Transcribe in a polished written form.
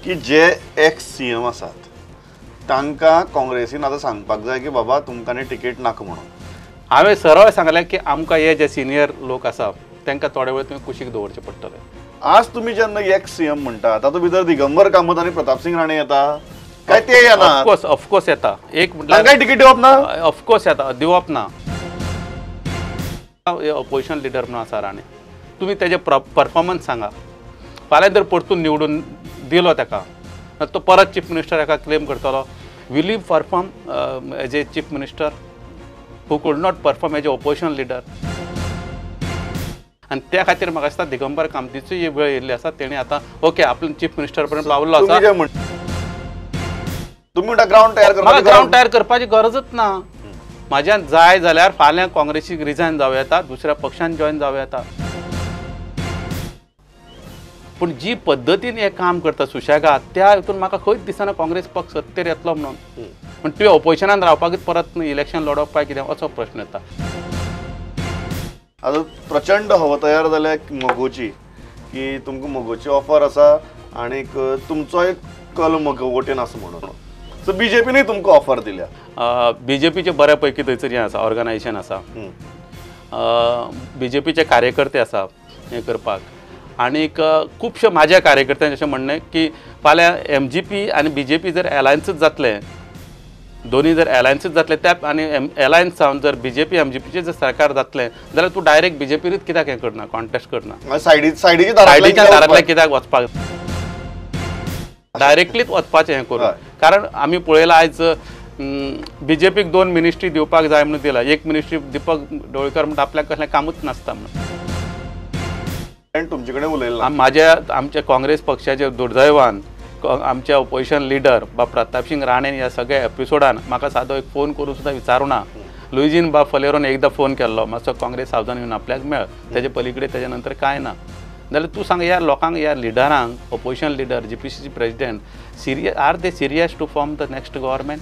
की जे x C M आसात तांकां काँग्रेसीन आतां सांगपाक जाय की बाबा तुमकां न्ही तिकेट नाका म्हणून. हांवें सरळ सांगलें की आमकां हे जे सिनियर लोक आसा तांकां थोडे वेळ तुवें कुशीक दवरचें पडटलें. आज तुमी जेन्ना एक्स सी एम म्हणटा तातूंत भितर दिगंबर कामत आनी प्रतापसिंग राणे येता काय ते येना? ऑफकोर्स ऑफकोर्स येता. एक म्हटल्यार तांकांय तिकेट दिवप ना? ऑफकोर्स येता, दिवप ना. ऑपोजिशन लिडर म्हणून आसा राणे, तुमी तेजे परफॉर्मन्स सांगा. फाल्यां जर परतून निवडून दिलो ताका, तो परत चीफ मिनिस्टर हेका क्लेम करतलो. Will he perform as a chief minister who could not perform as a opposition leader? आनी त्या खातीर म्हाका दिसता दिगंबर कामतीची वेळ येयल्ली आसा, तेणी आतां ओके आपलो चीफ मिनिस्टर पर्यंत पावल्लो आसा. तुमी म्हणटा ग्रावंड तयार करपाक, ग्रावंड तयार करपाची गरजच ना. म्हाज्यान जाय जाल्यार फाल्यां काँग्रेसीक रिजायन जावं येता, दुसऱ्या पक्षान जॉयन जावं येता. पूण जी पद्दतीन हें काम करता सुशेगाद, त्या हितून म्हाका खंयच दिसना काँग्रेस पक्ष सत्तेर येतलो म्हणून. पूण तुवें ऑपोजिशनान रावपाकूच परत इलेक्शन लडोवप काय कितें असो प्रश्न येता. आतां प्रचंड हवा तयार जाल्या मगोची की तुमकां मगोची ऑफर आसा आनीक तुमचो एक कल मगो वटेन आसा म्हणून, सो बीजेपीनूय तुमकां ऑफर दिल्या. बीजेपीचे बऱ्या पैकी थंयसर हें आसा, ऑर्गनायजेशन आसा, बीजेपीचे कार्यकर्ते आसा हें करपाक. आनीक खुबशे म्हाज्या कार्यकर्त्यांचें अशें म्हणणें की फाल्यां एम जी पी आनी बी जे पी जर एलायन्सूच जातलें, दोनी जर एलायन्सूच जातले त्या आनी एलायन्स जावन जर B J P M G पीचें जर सरकार जातलें जाल्यार तूं डायरेक्ट बी जे पीरूच कित्याक हें करना, कॉन्टेस्ट करना, सायडीच्या दारांतल्यान कित्याक वचपाक, डायरेक्टलीच वचपाचें हें करून. कारण आमी पळयलां आयज बी जे पीक 2 मिनिस्ट्री दिवपाक जाय म्हणून दिला, एक मिनिस्ट्री दीपक ढवळीकर म्हणटा आपल्याक कसलें कामूच नासता म्हणून. तुमचे कडेन उलयलां म्हाज्या आमच्या काँग्रेस पक्षाचे दुर्दैवान आमच्या ऑपोजिशन लिडर बा प्रतापसिंग राणेन ह्या सगळ्या एपिसोडान म्हाका सादो एक फोन करून सुद्दां विचारूं ना. लुईजीन बा फलेरोन एकदां फोन केल्लो, मातसो काँग्रेस हावजान येवन आपल्याक मेळ, तेजे पलीकडे तेजे नंतर कांय ना. जाल्यार तूं सांग ह्या लोकांक, ह्या लिडरांक, opposition leader, G P C C president, serious are they serious to form the next government?